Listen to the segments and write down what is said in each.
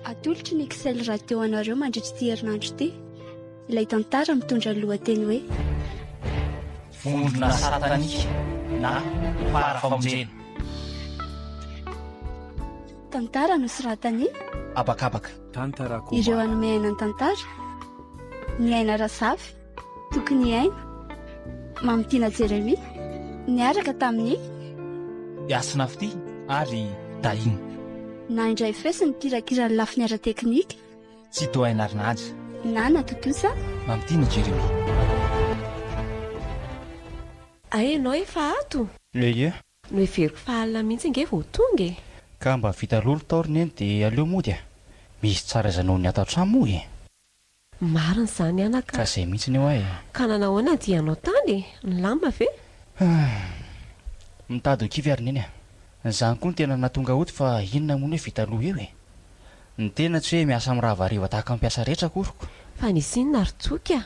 Atolotry ny Excel Radio anareo mandritra ity herinandro ity ilay tantara mitondra ny lohateny hoe. Vondrona satanika na fara-famonjena. Tantara nosoratan'i. Habakabaka. Ireo hanome aina ny tantara, Ny Aina Razafy, Tokony Hiaina, Mamitiana Jeremia, niaraka tamin'i. Hasina Fitia ary Tahina. Na indray feo sy nikirakira ny lafiny ara-teknika. Tsitoha Ainarinaja. Na natontosa. Mamitiana Jeremia. Hay ianao efa ato? Ie. Noheveriko fa alina mihitsy ange vao tonga e! Ka mba vita lolo tao ry neny dia aleo mody a! Misy tsara aiza noho ny ato an-trano moa e! Marina izany anaka Ka a! zay mihitsy anie hoa e! Ka nanahoana ny dianao tany e? Nilamina ve? Mitady ho kivy ary neny a! Izany koa no tena nahatonga hody fa inona moa ny hoe vita loha eo e! Ny tena tsy hoe miasa mirava hariva tahaka ny mpiasa rehetra akory ko! Fa nisy inona ry Toky a?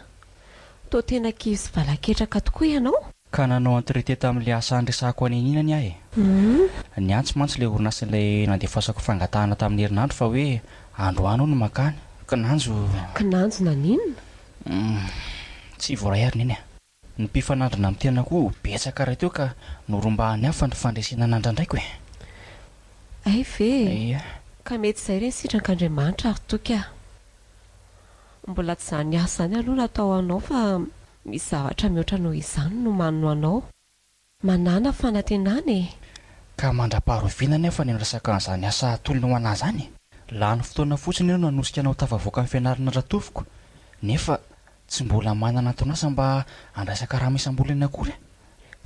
Toa tena kivy sy valaketraka tokoa ianao? Ka nanao entretien tamin'ilay asa niresahako an'iny aho e. Niantso mantsy ilay orinasa ilay nandefasako fangatahana tamin'ny herinandro fa hoe androany hono mankany. Kinanjo. Kinanjo naninona? Humm. Tsy voaray ary neny a. Ny mpifanandrina amin'ny tena koa betsaka rahateo ka norombahan'ny hafa ny fandresena nandrandraiko e. Hay ve e! Ia. Ka mety izay re ny sitrak'Andriamanitra ry Toky a. Mbola tsy izany asa izany aloha no atao anao fa misy zavatra mihoatra noho izany no manno anao. Manàna fanantenana e! Ka mandra-paharoviana anefa ny resaka an'izany asa atolony ho anà izany e! Lany fotoana fotsiny eo nanosika anao tafavoaka ny fianarana Ratofoko nefa tsy mbola manana anton'asa mba handraisan-karama isam-bolana akory aho.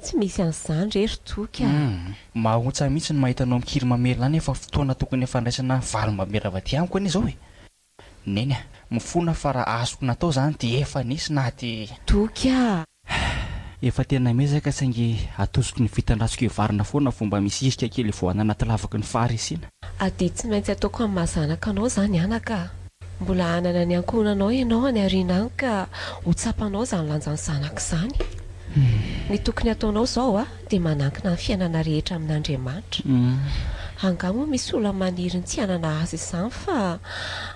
Tsy misy an'izany re ry Toky a! Humm. Mahaontsa mihitsy ny mahita anao mikiry mamelona nefa fotoana tokony hifandraisana valim-bamera avy aty amiko anie izao e! Neny a! Mifona fa raha azoko natao izany dia efa nisy na dia. Toky a! Efa tena miezaka saingy atosiko ny vitan-dratsiko hivarina foana vao mba misy hirika kely hivoahana anaty lavaky ny faharesena. Adidy tsy maintsy ataoko amin'ny maha zanaka anao izany anaka a! Mbola hanana ny ankohonanao ianao any aoriana any ka ho tsapanao izany lanjan'ny zanaka izany. Ny tokony hataonao izao a! dia manankina ny fiainana rehetra amin'Andriamanitra. Angaha moa misy olona maniry ny tsy hanana asa izany fa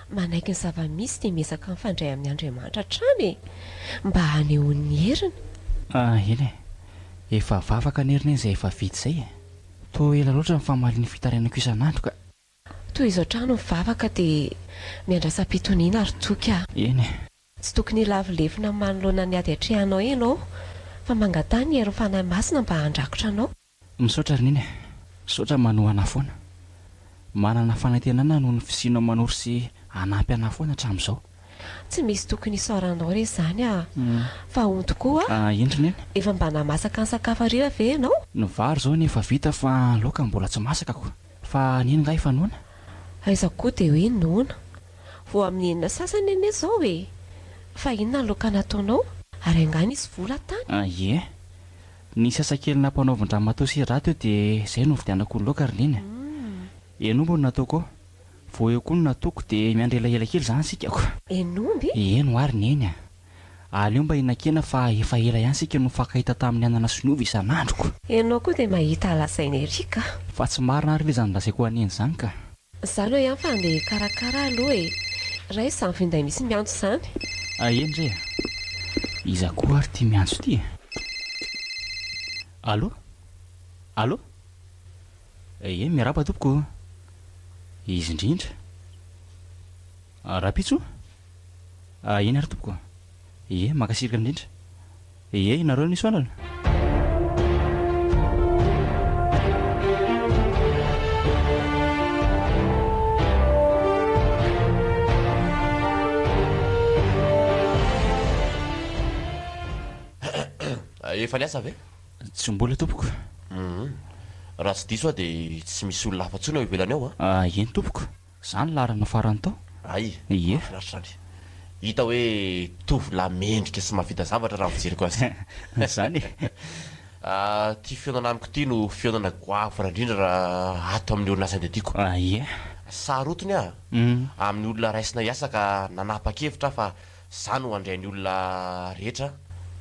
manaiky ny zava-misy dia miezaka mifandray amin' Andriamanitra hatrany e! Mba hanehoany ny heriny. Ah eny e! Efa vavaka anie ry neny izay efa vita izay e! Toa ela loatra ny famalian'ny fitarainako isan'andro ka! Tohizo hatrany ny vavaka dia miandrasa am-pitoniana ry Toky a! Eny e! Tsy tokony hilavo lefona manoloana ny ady atrehanao ianao, fa mangataha ny herin'ny Fanahy Masina mba handrakotra anao. Misaotra ry Neny a! Misaotra manohana ahy foana. Manana fanantenana noho ny fisianao manoro sy hanampy anah foana hatramin'izao. Tsy misy tokony hisaoranao re izany a! Fa hono tokoa a! Eny ry Neny. Efa mba nahamasaka ny sakafo hariva ve ianao? Ny vary izao anie efa vita fa ny laoka mbola tsy masaka ko! Fa Neny nga efa noana? Aiza koa dia hoe noana? Vao amin'ny enina sasany anie izao e! Fa inona ny laoka nataonao? Ary angaha nisy vola tany? Ie. Nisy asa kely nampanaovin-dramatoa sy ra teo dia izay no nividianako ny laoka ry Neny a! Henomby no nataoko ao. Vao eo koa no nataoko dia miandry elaela kely izany isika ko! Henomby? Eny hoa ry Neny a! Aleo mba hihinan-kena fa efa ela ihany isika no nifankahita tamin'ny anana sy ny ovy isan'andro ko! Ianao koa dia mahita lazaina ery ka! Fa tsy marina ary ve izany lazaiko ho an'i Neny izany ka! Za aloha ihany fa andeha hikarakara aloha e! Raiso izany finday misy miantso izany. Ah eny re a! Iza koa ary ity miantso ity e? Allô? Allô? Ie, miarahaba tompoko o! Izy indrindra. Rahampitso? Ah eny ary tompoko. Ie, mankasitraka indrindra. Ie, ianareo no isaorana. Efa niasa ve? Tsy mbola tompoko. Hum. Raha tsy diso aho dia tsy misy olona hafa intsony ao ivelany ao an? Eny tompoko. Za ny laharana farany tao. Hay, Ie. mahafinaritra izany. Hita hoe tovolahy mendrika sy mahavita zavatra raha ny fijeriko azy. Izany e. Ity fihaonana amiko ity no fihaonana goavana indrindra raha ato amin'ny orinasa andeha-tiako. Ie. Sarotiny aho amin'ny olona raisina hiasa ka nanapa-kevitra aho fa za no handray ny olona rehetra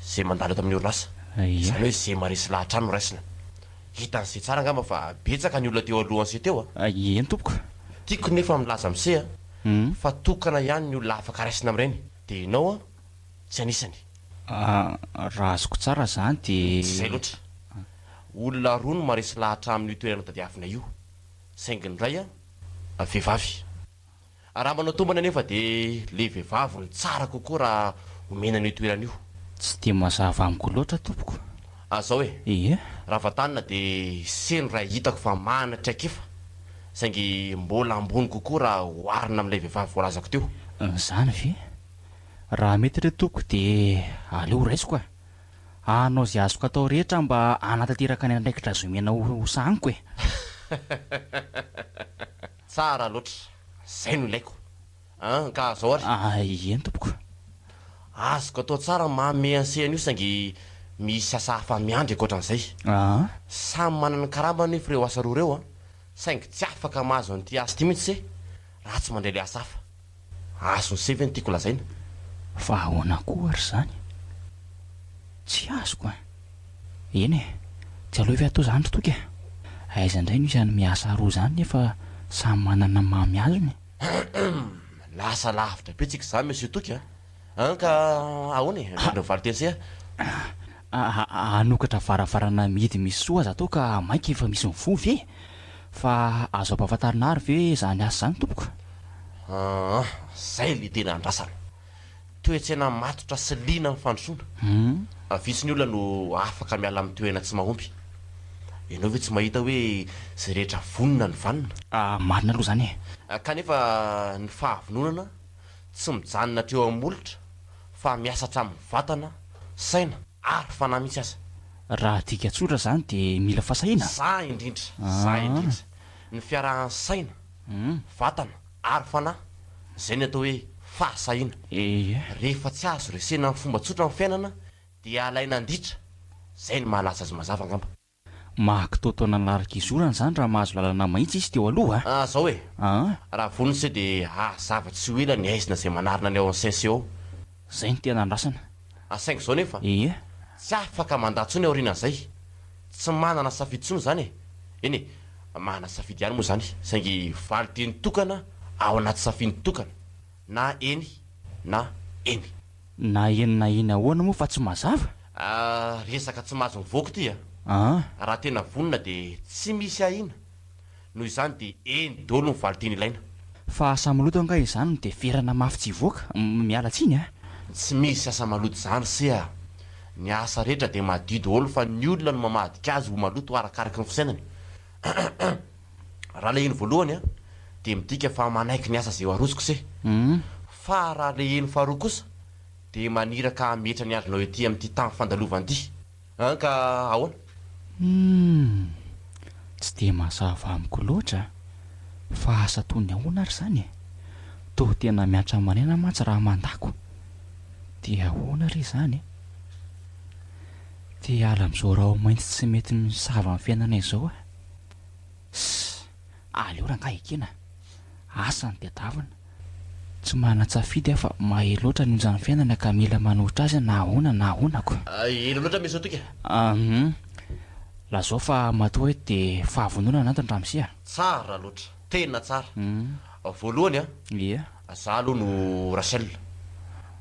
izay mandalo eto amin'ny orinasa. Ie. Izany hoe izay maharesy lahatra ahy no raisina. Hitan'i se tsara angamba fa betsaka ny olona teo alohan'i se teo a! Eny tompoko. Tiako nefa milaza amin'i se a! Fa tokana ihany ny olona afaka raisina amin'ireny, dia ianao an, tsy anisany. Raha azoko tsara izany dia. Tsy izay loatra. Olona roa no maharesy lahatra amin'io toerana tadiavina io, saingy ny iray an, vehivavy. Raha manao tombana anefa dia le vehivavy no tsara kokoa raha omena an'io toerana io. Tsy dia mazava amiko loatra tompoko. Ah zao e! Ie. Ravatanina dia seno raha hitako fa manana traikefa saingy mbola ambony kokoa raha oharina amin'ilay vehivavy voalazako teo. Izany ve? Raha mety re tompoko dia aleo raisiko a! Hanao izay azoko atao rehetra aho mba hanatanteraka ny andraikitra azo omena ho sahaniko e! Tsara loatra. Zay no ilaiko. An, ka zao ary. Ah, eny tompoko. Azoko atao tsara ny manome an'se an'io saingy misy asa hafa miandry ankoatran'izay. Ah. Samy manana ny karamany nefa ireo asa roa ireo an. Saingy tsy afaka mahazo an'ity asa ity mihitsy se raha tsy mandray ilay asa hafa. Azon'se ve ny tiako lazaina? Fa ahoana koa ary izany? Tsy azoko an! Eny e! Tsy aleo ve atao izany ry Toky e? Aiza indray no isan'ny miasa roa izany nefa samy manana ny mamy azony e? Lasa lavitra be tsika izany Monsieur Toky a! An ka ahoana e? Miandry ny valin-teny se a! Hanokatra varavarana mihidy misy soa aza atao ka mainka efa misy mivoha ve? Fa azo ampahafantarina ary ve izany asa izany tompoko? Aa! Izay ilay tena andrasana. Toe-tsaina matotra sy liana amin'ny fandrosoana. Vitsy ny olona no afaka miala amin'ny toerana tsy mahomby. Ianao ve tsy mahita hoe izay rehetra vonona no vanona? Marina aloha izany e! Kanefa ny fahavononana tsy mijanona hatreo amin'ny molotra fa miasa hatramin'ny vatana, saina ary fanahy mihitsy aza. Raha adika tsotra izany dia mila fahasahiana? Za indrindra, za indrindra. Ny fiarahan'ny saina, vatana ary fanahy, izay ny atao hoe fahasahiana. Rehefa tsy azo resena amin'ny fomba tsotra ny fiainana dia alaina an-ditra, izay no mahalaza azy mazava angamba. Mahakitoatoana an'Laraka izorana izany raha mahazo lalana mahitsy izy teo aloha a! Zao e! Raha vonona ise dia hazava tsy ho ela ny haizina izay manarina ny ao amin'ny CNCO. Izay no tena andrasana. Saingy izao nefa, Ie. tsy afaka mandà intsony aorianan'izay. Tsy manana safidy intsony izany e! Eny e, manana safidy ihany moa izany, saingy valin-teny tokana ao anaty safidy tokana, na eny na eny. Na eny na eny ahoana moa fa tsy mazava? Ah, resaka tsy mahazo mivoaka ity a! Ah. Raha tena vonona dia tsy misy ahiana. Noho izany dia eny daholo ny valin-teny ilaina. Fa asa maloto angaha izany no dia ferana mafy tsy hivoaka? Miala tsiny a! Tsy misy asa maloto izany se a! Ny asa rehetra dia madio daholo fa ny olona no mamadika azy ho maloto arakaraky ny fisainany. Raha le eny voalohany a, dia midika fa manaiky ny asa izay ho arosoko se. Fa raha le eny faharoa kosa dia maniraka hametra ny andronao ety amin'ity tany fandalovana ity. An ka ahoana? Humm! Tsy dia mazava amiko loatra fa asa toy ny ahoana ary izany e? Toa tena miantra aman'aina mantsy raha mandako. Dia ahoana re izany e? Te hiala amin'izao raho-mainty tsy mety misava ny fiainana izao aho. Ssss! Aleo rangahy ekena. Asa no tadiavina. Tsy manan-tsafidy aho fa mahery loatra ny onjan'ny fiainana ka mila manoritra azy aho na ahoana na ahoana ko. Ela loatra Meso Toky a. Hum. Lazao fa matoa eto dia fahavononana ny antony ramose a. Tsara loatra. Tena tsara. Voalohany a. Ia. Za aloha no Rachel.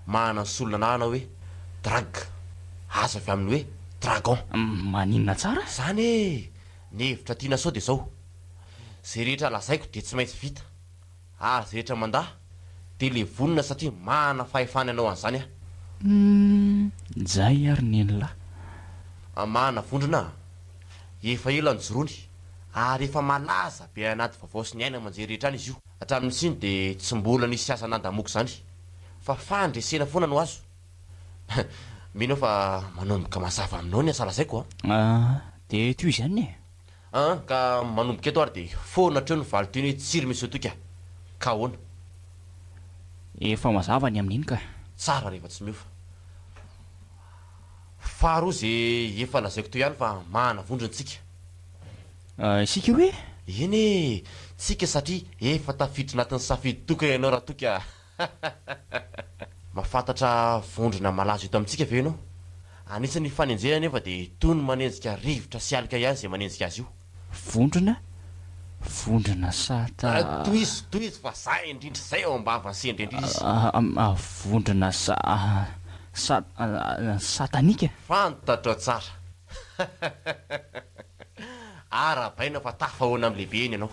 Manana ny solon'anarana hoe Drag. Azo avy amin'ny hoe dragon. Maninona tsara? Zany e! Ny hevitra tiana sao dia zao. Zay rehetra lazaiko dia tsy maintsy vita. Ary zay rehetra mandà dia levonina satria manana fahefana hanao an'izany aho. Humm! Njay ary nenilahy. Manana vondrona aho. Efa ela nijoroany ary efa malaza be anaty vaovao sy ny haino aman-jery rehetra any izy io. Hatramin'ny nisiany dia tsy mbola nisy asa nandamoaka izany fa fandresena foana no azo. Mino aho fa manomboka mazava aminao ny asa lazaiko a! Ah, dia toy izany e! An, ka manomboka eto ary dia foana hatreo ny valin-teny hoe tsiry Monsieur Toky a! Ka ahoana? Efa mazava ny amin'iny ka. Tsara rehefa tsy miova. Faharoa ze efa lazaiko teo ihany fa manana vondrona tsika. Isika hoe? Eny e! Tsika satria efa tafiditra anatin'ny safidy tokana ianao Ratoky a! Mahafantatra vondrona malaza eto amintsika ve ianao? Anisan'ny ifanenjehana anefa dia toy ny manenjika rivotra sy alika ihany izay manenjika azy io. Vondrona? Vondrona sata. Tohizo, tohizo fa zay indrindra izay ao am-bava sendra indrindra izy. Vondrona sa, sa, satanika. Fantatrao tsara. Arahabaina fa tafahoana amin'ny lehibeny ianao.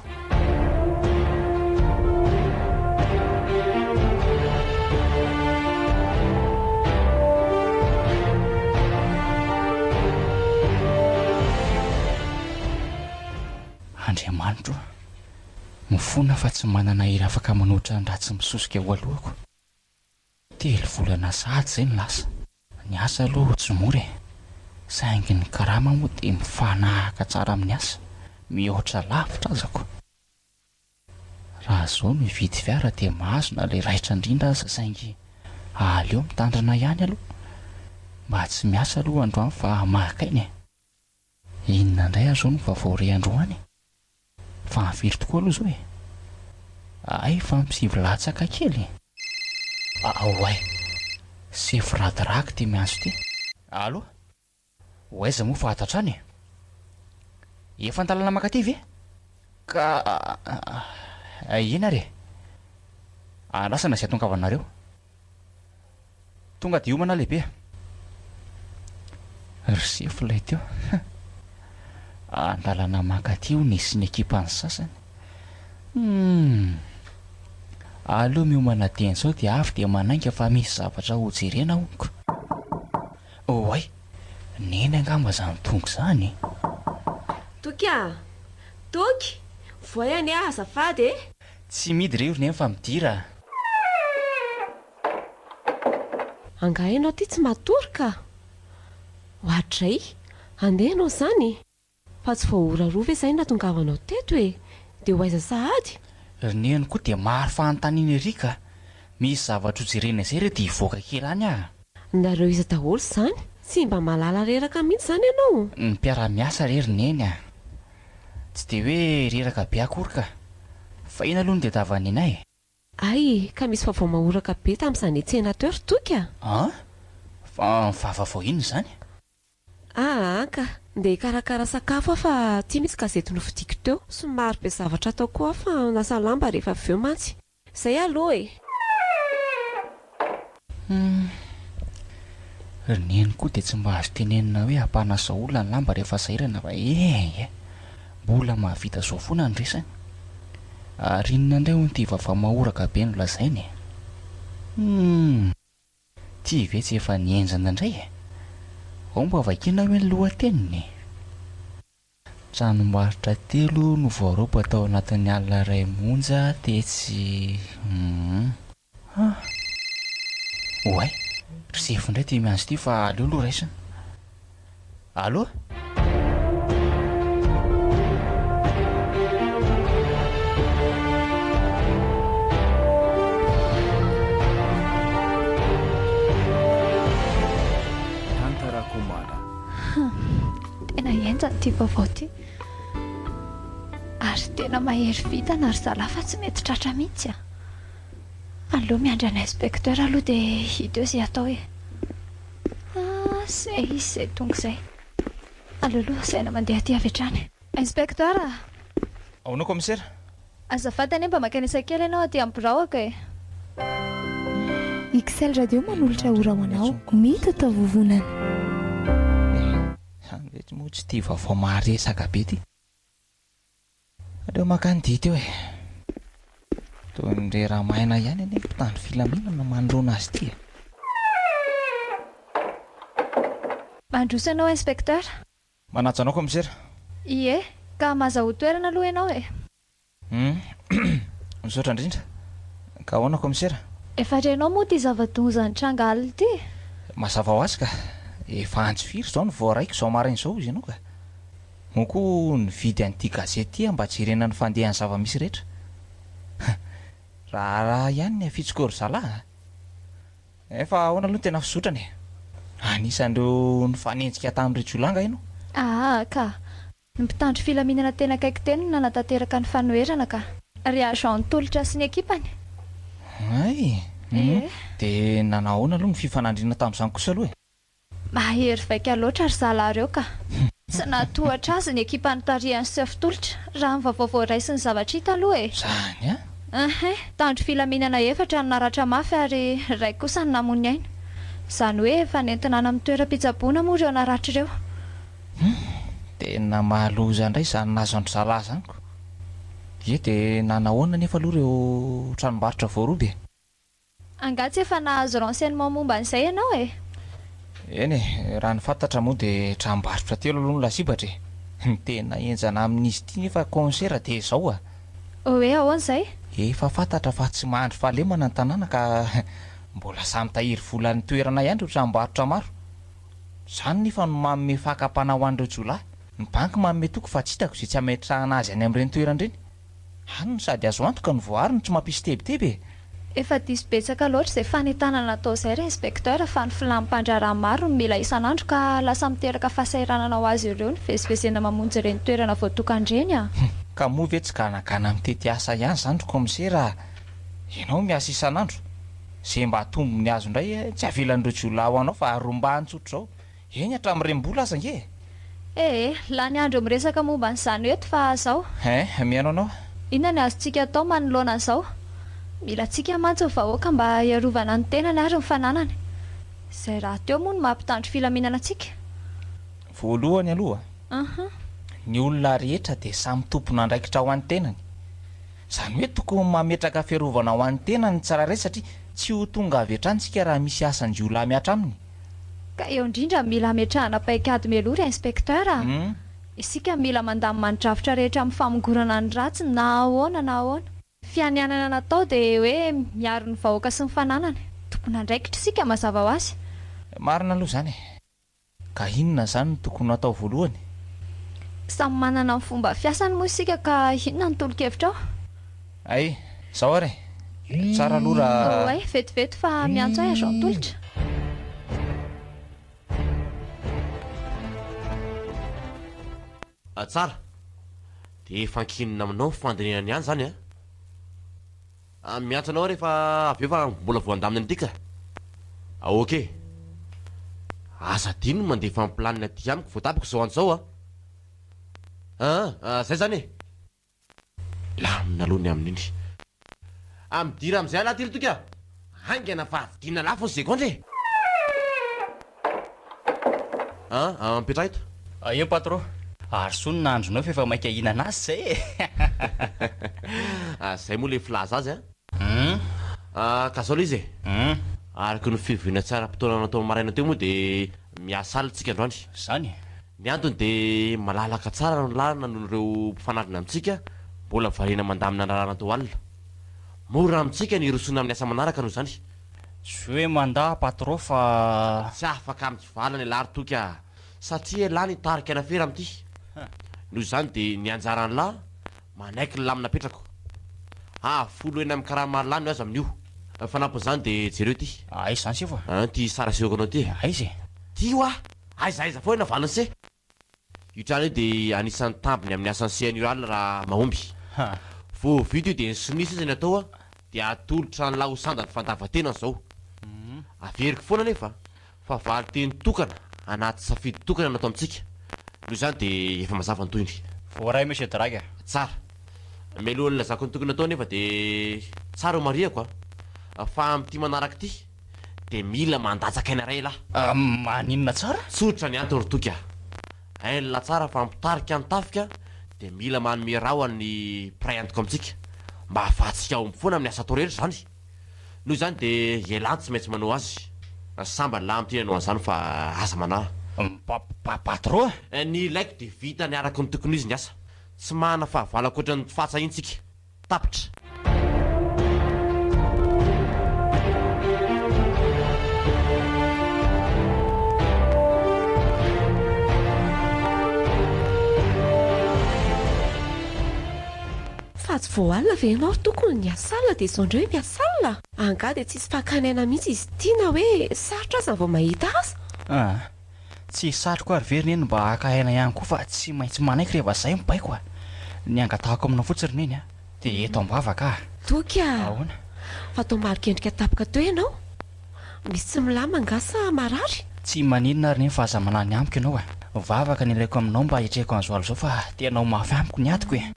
Andriamanitro o! Mifona fa tsy manana hery afaka manohitra ny ratsy misosoka eo alohako. Telo volana sahady izay no lasa. Ny asa aloha tsy mora e! Saingy ny karama moa dia mifanahaka tsara amin'ny asa, mihoatra lavitra aza ko! Raha izao no hividy fiara dia mahazo na ilay raitra indrindra aza saingy aleo mitandrina ihany aloha. Mba tsy miasa aloha androany fa maka aina e! Inona indray ary izao no vaovao re androany e? Fa firy tokoa aloha izao e? Hay fa misivy latsaka kely e! Oay! Sefo radiraky ity miantso ity. Allo? Ho aiza moa fa ato hatrany e? Efa an-dalana mankaty ve? Ka eny ary e! Andrasana izay hatongavanareo. Tonga dia hiomana lehibe a! Ry sefo ilay teo. Andalana mankaty hono izy sy ny ekipany sasany. Humm. Aleo miomana dieny izao dia avy dia manainga fa misy zavatra hojerena honko. Oay! Neny angamba izany tonga izany e! Toky a! Toky! Voay anie azafady e! Tsy midy re ry neny fa midira a! Angaha ianao ity tsy matory ka? Oadray! Andeha ianao izany? Fa tsy vao ora roa ve izay no nahatongavanao teto e? Dia ho aiza sahady? Ry neny koa dia maro fanontaniana ery ka! Misy zavatra ho jerena izay re dia hivoaka kely any aho. Nareo iza daholo izany? Tsy mba mahalala reraka mihitsy izany ianao? Ny mpiara-miasa re ry neny a! Tsy dia hoe reraka be akory ka! Fa inona aloha no tadiavan'i Nenay e? Hay, ka misy vaovao mahoraka be tamin'izany hetsehina teo ry Toky a! An? Fa vaovao inona izany? Aa ka! Ndeha hikarakara sakafo aho fa ity misy gazety novidiako teo. Somary be zavatra atao koa aho fa hanasa lamba rehefa avy eo mantsy. Izay aloha e! Humm. Ry neny koa dia tsy mba azo tenenina hoe ampanasa olona ny lamba rehefa sahirana fa eh! Mbola mahavita zao foana ny resany. Ary inona indray hono ity vaovao mahoraka be nolazainy e? Humm. Ty ve tsy efa nihenjana indray e? Ao mba vakiana hoe ny lohateniny e? Tranombarotra telo no voaroba tao anatin'ny alina iray monja tetsy humm. Ah! Oay! Ry sefo indray ity miantso ity fa aleo aloha raisina. Allo? Tantarakomana. Tena henjana ity vaovao ity. Ary tena mahery vintana ry zalahy fa tsy mety tratra mihitsy a. Aleo miandry an'i inspecteur aloha dia hita eo izay atao e. Ah, izay izy izay tonga izay. Aleo aloha asaina mandeha aty avy hatrany. Inspecteur a! Ahoana commissaire? Azafady anie mba mankanesa kely ianao aty amin'ny biraoko e! XL Radio manolotra ora ho anao mitatao-vovonana. Zany ve moa tsy ity vaovao maharesaka be ity? Aleo makany dity eo e! Toy ny rera-maina ihany anie ny mpitandro filaminana manoloana azy ity e! Mandroso ianao Inspecteur. Manaja anao Commissaire. Ie, ka mazahoa toerana aloha ianao e. Hum, misaotra indrindra. Ka ahoana Commissaire? Efa renao moa ity zava-doza nitranga alina ity? Mazava ho azy ka. Efa antso firy izao no voaraiko izao maraina izao hozy ianao ka. Moa koa nividy an'ity gazety ity aho mba jerena ny fandehan'ny zava-misy rehetra. Raharaha ihany ny afitsoko eo ry zalahy a. Efa ahoana aloha ny tena fizotrany e? Anisan'ireo nifanenjika tamin'ireo jiolahy angaha ianao? Aa ka! Ny mpitandro filaminana tena akaiky teny no nanatanteraka ny fanoherana ka! Ry agent Tolotra sy ny ekipany. Hay! Ee. Dia nanao ahoana aloha ny fifanandrinana tamin'izany kosa aloha e? Mahery vaika loatra ry zalahy ireo ka! Tsy nahatohatra azy ny ekipa notarihan'i Chef Tolotra, raha ny vaovao voaray sy ny zavatra hita aloha e! Zany an! Ehe, mpitandro filaminana efatra no naratra mafy ary iray kosa no namoy ny ainy. Izany hoe efa nentina any amin'ny toeram-pitsaboana moa ireo naratra ireo. Hum! Tena mahaloza indray izany nahazo an-dry zalahy izany ko! Ie, dia nanahoana anefa aloha ireo tranombarotra voaroba e? Angaha tsy efa nahazo renseignement momba an'izay ianao e? Eny e, raha ny fantatra moa dia tranombarotra telo aloha no lasibatra e! Ny tena henjana amin'izy ity nefa concert dia izao a! Hoe ahoana izay? Efa fantatra fa tsy mandry fahalemana ny tanàna ka mbola samy tahiry vola any toerana ihany ireo tranombarotra maro. Izany nefa no manome fakam-panahy ho an'ireo jiolahy. Ny banky manome toky fa tsy hitako izay tsy hametrahana azy any amin'ireny toerana ireny. Any no sady azo antoka no voaaro no tsy mampisy tebiteby e! Efa diso betsaka loatra izay fanentanana atao izay ry inspecteur fa ny filàn'ny mpandraharaha maro no mila isan'andro ka lasa miteraka fahasahiranana ho azy ireo ny fivezivezena mamonjy ireny toerana voatokana ireny a! Ka moa ve tsy ganagana mitety asa ihany izany ry kaomisera a! Ianao miasa isan'andro, izay mba tombony azo indray tsy avelan'ireo jiolahy ho anao fa rombahiny tsotr'izao. Eny hatramin'ny rem-bola aza ange e! Ee, lany andro miresaka momba an'izany eto fa zao. Hein, mihaino anao. Inona ny azontsika atao manoloana an'izao? Mila antsika mantsy ny vahoaka mba hiarovana ny tenany ary ny fananany. Izay rahateo moa no maha mpitandro filaminana antsika. Voalohany aloha, ny olona rehetra dia samy tompon'andraikitra ho an'ny tenany. Izany hoe tokony mametraka fiarovana ho an'ny tenany ny tsirairay satria tsy ho tonga avy hatrany isika raha misy asan-jiolahy mihatra aminy. Ka eo indrindra no mila ametrahana paikady mialoha ry inspecteur a! Isika mila mandamina ny drafitra rehetra amin'ny famongorana ny ratsy na ahoana na ahoana. Fianianana natao dia hoe miaro ny vahoaka sy ny fananany. Tompon'andraikitra isika mazava ho azy. Marina aloha izany e! Ka inona izany no tokony ho atao voalohany? Samy manana ny fomba fiasany moa isika ka inona no tolo-kevitrao? Hay, izao ary e! Tsara aloha raha. Oay, vetivety fa miantso ahy agent Tolotra. Tsara. Dia efa ankinina aminao ny fandinihana ny any izany an! Miantso anao aho rehefa avy eo fa mbola voandamina an'ity ka! Ok. Aza adino ny mandefa ny planina aty amiko vao tapaka izao andro izao an! An, zay izany e! Lamina aloha ny amin'iny. Ah midira amin'izay alah ty ry Toky a! Haingana fa vidiana lafo ny segondra e! Ah, mipetraha eto. Eo patron. Arosoy ny nahandronao fa efa maika hihinana azy zay e! Ah, zay moa le filaza azy an! Ah, ka zao le izy e! Araka ny fivoriana tsy ara-potoana natao maraina teo moa dia miasa alina tsika androany. Zany e! Ny antony dia malalaka tsara ny lalana noho ireo mpifanandrina amintsika mbola variana mandamina ny raharaha natao alina. Mora amintsika ny hirosoana amin'ny asa manaraka noho izany. Tsy hoe mandà patron fa. Tsy afaka mitsivalana ialahy ry Toky a! Satria ialahy nitarika ny afera amin'ity. Noho izany dia ny anjaran'lah manaiky ny lamina apetrako. Hahafolo heny amin'ny karama an'lah no azo amin'io. Fanampin'izany dia jereo ity. Aiza izany sefo a? Ity sary asehoko anao ity e. Aiza e? Ity hoa! Aiza aiza foana valiny se. Io trano io dia anisan'ny tambiny amin'ny asan'ny CNUAL raha mahomby. Vao vita io dia ny sonia sisa ny atao dia atolotra an'lah ho sandany fandavan-tenany izao. Averiko foana anefa fa valin-teny tokana anaty safidy tokana no atao amintsika. Noho izany dia efa mazava ny tohiny. Voaray Monsieur Drague a. Tsara. Mialohan'ny hilazako ny tokony atao anefa dia tsara ho marihako fa amin'ity manaraka ity Dia mila mandatsaka aina iray elah. Maninona tsara? Tsotra ny antony ry Toky a! Hain'lah tsara fa mpitarika ny tafika dia mila manome ra ho an'ny mpiray antoko amintsika mba hahafahantsika hahomby foana amin'ny asa atao rehetra izany. Noho izany dia elah no tsy maintsy manao azy. Sambany lah amin'ity nanao an'izany fa aza manahy. Pa-pa-patro a! Ny ilaiko dia vitany araka ny tokony ho izy ny asa. Tsy manana fahavalo ankoatra ny fatsa iny tsika. Tapitra. Fa tsy vao alina ve ianao ry Toky no niasa alina dia izao indray hoe miasa alina? Angaha dia tsisy fakana aina mihitsy izy ity na hoe sarotra aza vao mahita azy? Aa. Tsy satriko ary ve ry neny mba haka aina ihany koa fa tsy maintsy manaiky rehefa zay mibaiko a! Ny angatahako aminao fotsiny ry neny a! Dia eto am-bavaka a! Toky a! Ahoana? Fa toa malok'endrika tampoka teo ianao? Misy tsy milamina angaha sa marary? Tsy maninona ry neny fa aza manahy ny amiko ianao a! Vavaka no ilaiko aminao mba hiatrehako an'izao alina izao fa tena ho mafy amiko ny adiko e.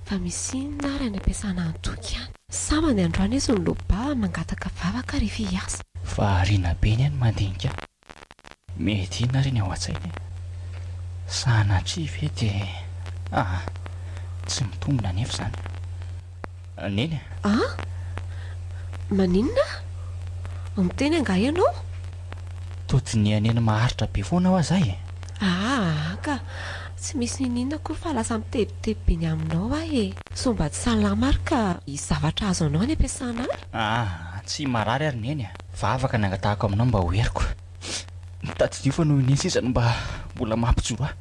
Fa misy inona ary any am-piasana any Toky any? Sambany androany izy no loa-bava mangataka vavaka rehefa hiasa. Variana be ny any mandinika. Mety inona ary ny ao an-tsainy e? Sanatria ve dia aa tsy mitombina anefa izany. Neny a! An? Maninona? Miteny angaha ianao? Toa dinihan'Neny maharitra be foana hoa zay e! Aa ka! Tsy misy niniana akory fa lasa mitebiteby be ny aminao aho e! Sao mba tsy salama ary ka hisy zavatra azo anao any am-piasana any? Aa tsy marary ary Neny a! Vavaka ny angatahako aminao mba ho heriko. Tadidio fa noho i Neny sisa no mba mbola mampijoro ahy.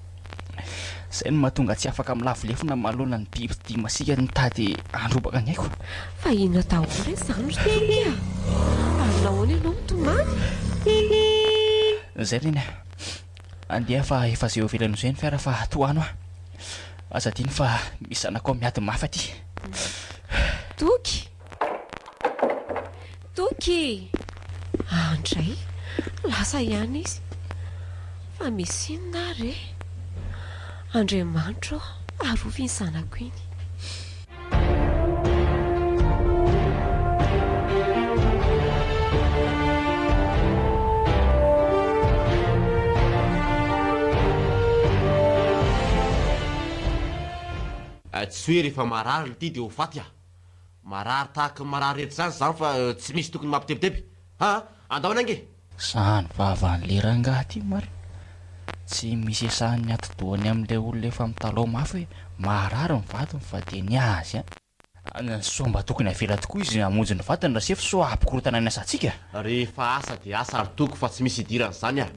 Izay no mahatonga tsy afaka milavo lefona manoloana ny biby dia masiaka mitady handrobaka ny aiko. Fa inona daholo re izany ry Toky a? Ary nahoana ianao mitomany? Izay Reny a! Andeha fa efa izay eo ivelany izay ny fiara fa tohano aho. Aza adino fa misy zanakao miady mafy aty. Toky! Toky! Andray, lasa ihany izy. Fa misy inona ary e? Andriamanitra ô, arovy iny zanako iny. Tsy hoe rehefa marary ity dia ho faty aho. Marary tahaka ny marary rehetra izany izany fa tsy misy tokony mampitebiteby a! Andao any ange e! Zany vavan'le rangahy ty marina. Tsy misy esahan'ny atidohany amin'ilay olona efa mitalaho mafy hoe marary ny vadiny fa dia ny azy ihany. Sao mba tokony avela tokoa izy hamonjy ny vadiny Rasefo sao hampikorontana ny asantsika? Rehefa asa dia asa ry Toky fa tsy misy idiran'izany a!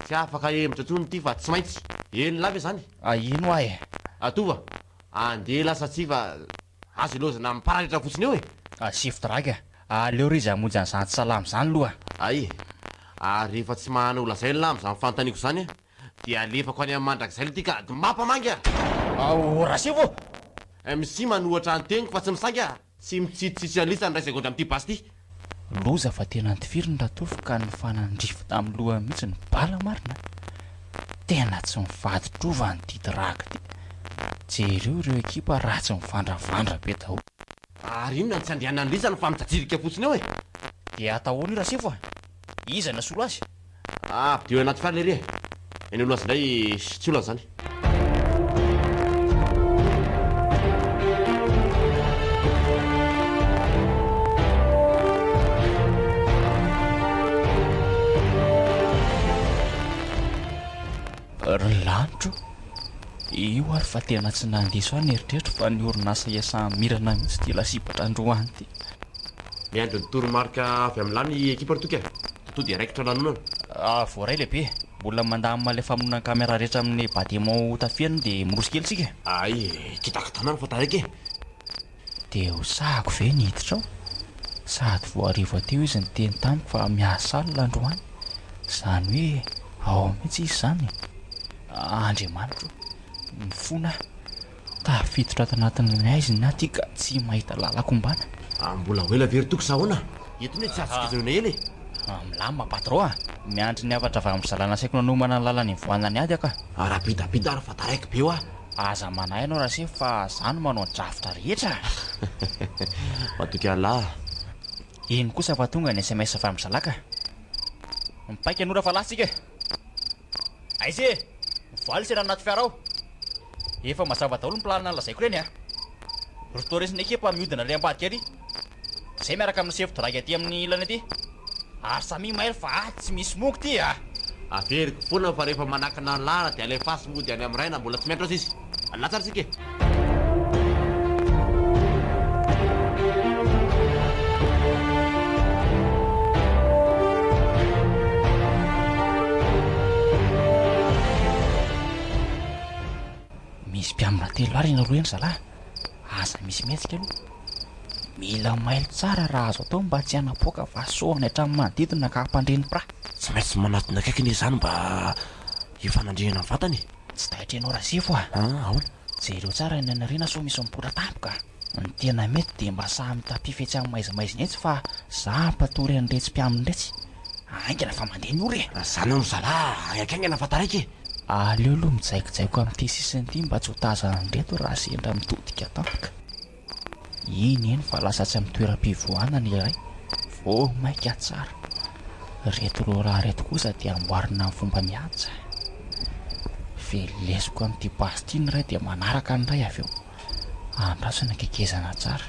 Tsy afaka ahemotra intsony ity fa tsy maintsy. Eny lahy ve izany? Eny hoa e! Atova, andeha lasa tsia fa Azo ilaozana mipararetra fotsiny eo e! Asio drague a! Aleo re izy hamonjy an'izany tsy salama izany loha a! Ay! Ary rehefa tsy manana ho lazaina lah amin'izany fanontaniako izany a! Dia alefako any amin'ny mandrakizay aloha ity ka mampamangy a! Ao Rasefo ô! MC manohatra ny teniko fa tsy misainga a! Tsy mitsitsitsy an'lisa ny iray segondra amin'ity basy ity! Loza fa tena nitifiriny Ratovo ka nifanandrify tamin'ny lohany mihitsy ny bala marina a! Tena tsy mivadi-drova ny didy rag ty! Jereo ireo ekipa ratsy mivandravandra be daholo. Ary inona no tsy andehanan'i lisany fa mijajirika fotsiny eo e! Dia atao ahoana io Rasefo a? Iza no nasolo azy? Ampidio anaty fiara lery e! Eny aloha azy indray tsy olana izany. Ry lanitro o! Io ary fa tena tsy nandiso ahy ny eritreritro fa ny orinasa iasan'i Mirana mihitsy ity lasibatra androany ity. Miandry ny toromarika avy amin'lah ny ekipa ry Toky a! Tonton dia raikitra lanonana. Ah voaray lehibe, mbola mandamina ilay famonoana ny camera rehetra amin'ny bâtiment ho tafihana dia miroso kely tsika e. Hay e, kitakitana ny fa taraiky e. Dia ho sahako ve ny hiditra ao? Sady vao hariva teo izy niteny tamiko fa miasa alina androany. Izany hoe ao mihitsy izy izany e. Andriamanitro o, mifona aho. Tafiditra ato anatin'ny haizina aho ty ka tsy mahita lalan-kombana. Ah mbola ho ela ve ry Toky sa ahoana? Eto anie tsy azoko ijanona ela e! Milamina patron a! Miandry ny hafatra avy amin-dry zalahy nasaiko nanomana ny lalana hivoahana ny ady aho ka. Rapidapida ary fa taraiky be hoa! Aza manahy ianao Rasefo fa za no manao ny drafitra rehetra a! Matoky an'lah. Iny kosa fa tonga ny sms avy amin-dry zalahy ka. Mipaika ny ora fa lasa tsika e! Aiza e! Mivoaha ry anaty fiara ao! Efa mazava daholo ny planina nolazaiko ireny a! Ry Torres sy ny ekipa mihodina ary ambadika ary. Zay miaraka amin'ny sefo drague aty amin'ny ilany aty. Ary samia mailo fa ato tsy misy monko ty a! Averiko foana fa rehefa manakana ny lalana dia alefaso mody any amin'ny ray na mbola tsy miantra aza izy. Alina tsara isika e! Misy mpiambina telo ary eny aloha eny zalahy. Aza misy mihetsika aloha. Mila mailo tsara raha azo atao mba tsy hanapoaka vasohana hatramin'ny manodidina ka hampandre ny mpiraha. Tsy maintsy manatona akaiky anie izany mba hifanandrihana ny vatana e. Tsy taitra ianao Rasefo a! Ahoana? Jereo tsara ny any aoriana sao misy mipoitra tampoka. Ny tena mety dia mba samy mitapify etsy amin'ny maizimaizina etsy fa za hampatory an'iretsy mpiambina iretsy. Haingana fa mandeha ny ora e! Zany hono zalahy, haingaikaingana fa taraiky e! Aleo aloha mijaikojaiko amin'ity sisiny ity mba tsy ho tazan'ireto raha sendra mitodika tampoka. Eny eny fa lasa tsy amin'ny toeram-pivoahana ny iray. Vao mainka tsara. Ireto roa lahy ireto kosa dia amboarina amin'ny fomba mihaja. Velesiko amin'ity basy ity ny iray dia manaraka ny iray avy eo. Andraso ny ankekezana tsara.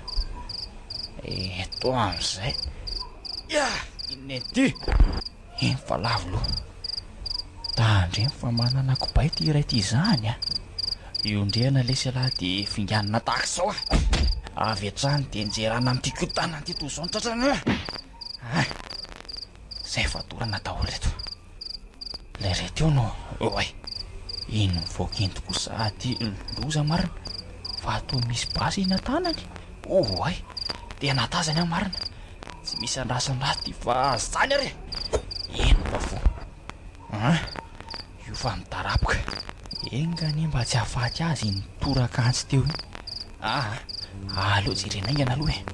Eto amin'izay. Ya! Inona ity? Eny fa lavo loha. Tandremo fa manana kobay ity iray ity izany a! Iondrehana lesy ialahy dia finganina tahaka izao a! Avy hatrany dia njerana amin'ity kotanana ity toy izao ny tratrany a! Ah! Izay fa dorana daholo ireto. Ilay iray teo no oay! Iny mivoaka iny tokoa sady loza marina fa toa misy basy eny an-tanany. Oay! Tena tazany aho marina. Tsy misy andrasana ahy ty fa zany ary e! Eny fa voa an! Io fa midaraboka. Enga anie mba tsy hahafaty azy iny toraka antsy teo iny. Aa! Aleo jerena haingana aloha e!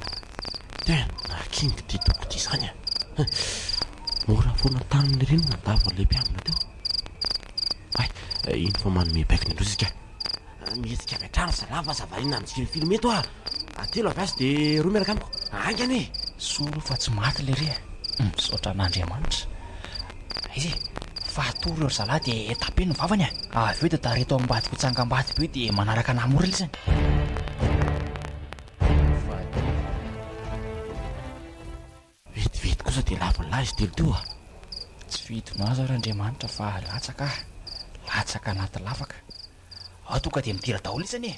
Tena kinga ity toko ity izany a! Mora foana taminy ireny ny nandavo an'ilay mpiambina teo. Hay, iny fa manome baiko ny androy isika. Mihetsika avy hatrany zalahy fa aza variana mijery film eto ah! Telo avy azy dia roa miaraka amiko. Haingana e! Soa aloha fa tsy maty lery e! Misaotra an'Andriamanitra. Aiza e! Fa atoro eo ry zalahy dia tapeno ny vavany e! Avy eo dia tareto ambadika io tsangambato be io dia manaraka anah mora lisany. Vetivety kosa dia lavon'lah izy telo teo ah! Tsy fidinao aza ry Andriamanitra fa latsaka ah! Latsaka anaty lavaka. Ao tonga dia midira daholo isany e!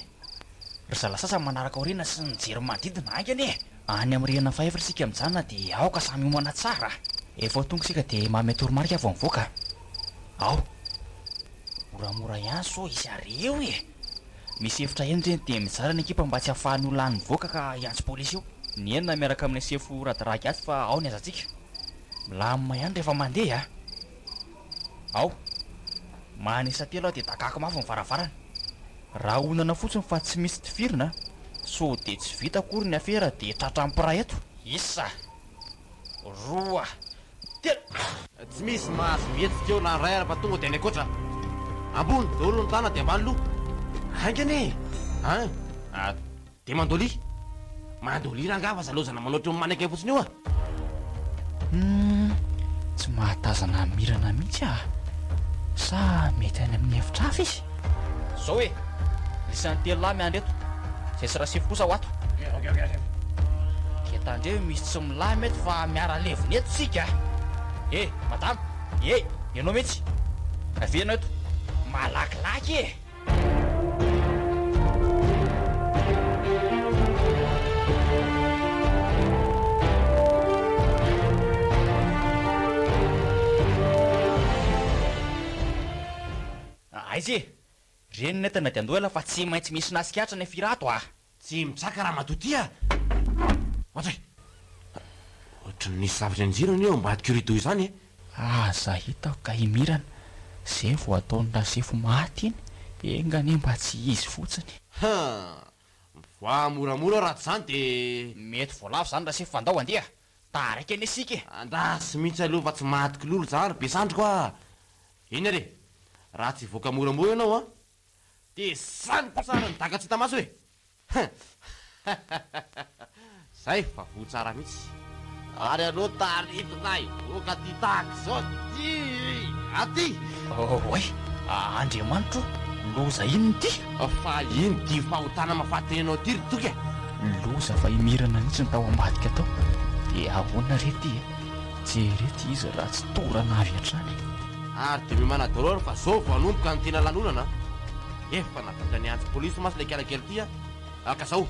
Ry zalahy sasany manaraka aoriana sy mijery manodidina haingana e! Any amin'ny rihana fahefatra isika mijanona dia aoka samy hiomana tsara a! Efa tonga isika dia manome toromarika vao mivoaka a! Ao! Moramora ihany sao hisy areo e! Misy efitra enina ireny dia mizara ny ekipa mba tsy hahafahan'ny olona any mivoaka ka hiantso polisy eo. Ny enina miaraka amin'ilay sefo radragy atsy fa ao ny azantsika. Milamina ihany rehefa mandeha a! Ao. Manisa telo aho dia dakako mafy ny varavarana. Rahonana fotsiny fa tsy misy tifirina a! Sao dia tsy vita akory ny afera dia tratran'ny mpiray eto. Isa. Roa. Telo. Tsy misy mahazo mihetsika eo na iray ara fa tonga dia any ankoatra. Ambony daholo ny tanana dia ambany loha. Haingana e! An! Dia mandolia. Mandolia rangaha fa zalozana manao ohatran'ny mannequin fotsiny eo ah. Humm, tsy mahatazana mirana mihitsy ah. Sa mety any amin'ny efitra hafa izy? Zao e! Isan'ny telo lahy miandry eto. Zay sy Rasefo kosa ho ato. Dia tandremo misy tsy milamy eto fa miara-levona eto isika a! Eh! Madama! Eh! Ianao mihitsy! Avia ianao eto! Malakilaky e! Aiza e! Reny ny entana dia andoha ela fa tsy maintsy misy nasikatra ny firato a! Tsy mitsaka ramatoa ty a! Ohatry e! Ohatry ny nisy zavatra nianjera anie ao ambadik'io rideau izany e! Aza hitako ka i Mirana, zay vao ataon'i Rasefo maty iny, enga anie mba tsy izy fotsiny. Hum! Mivoaha moramora aho raha tsy izany dia. Mety voalavo izany Rasefo fa ndao handeha! Taraiky anie isika e! Andraso mihitsy aloha fa tsy maty kilolo izany ry besandriko a! Eny ary e! Raha tsy hivoaka moramora ianao an! Dia zany kosa ary ny daka tsy hita maso e! Zay fa voa tsara mihitsy. Ary aleo taritina hivoaka aty tahaka izao aty! Aty! Oay! Andriamanitro o! Loza inona ity? Fa ino ity fahotana mahafaty anao ity ry Toky e? Loza fa i Mirana mihitsy no tao ambadika tao. Dia ahoana re ity e? Jereo ity izy raha tsy torana avy hatrany. Ary dia miomàna daholo ary fa zao vao hanomboka ny tena lanonana an! Efa nahavita niantso polisy mantsy ilay kiala kely ity an! Ka zao,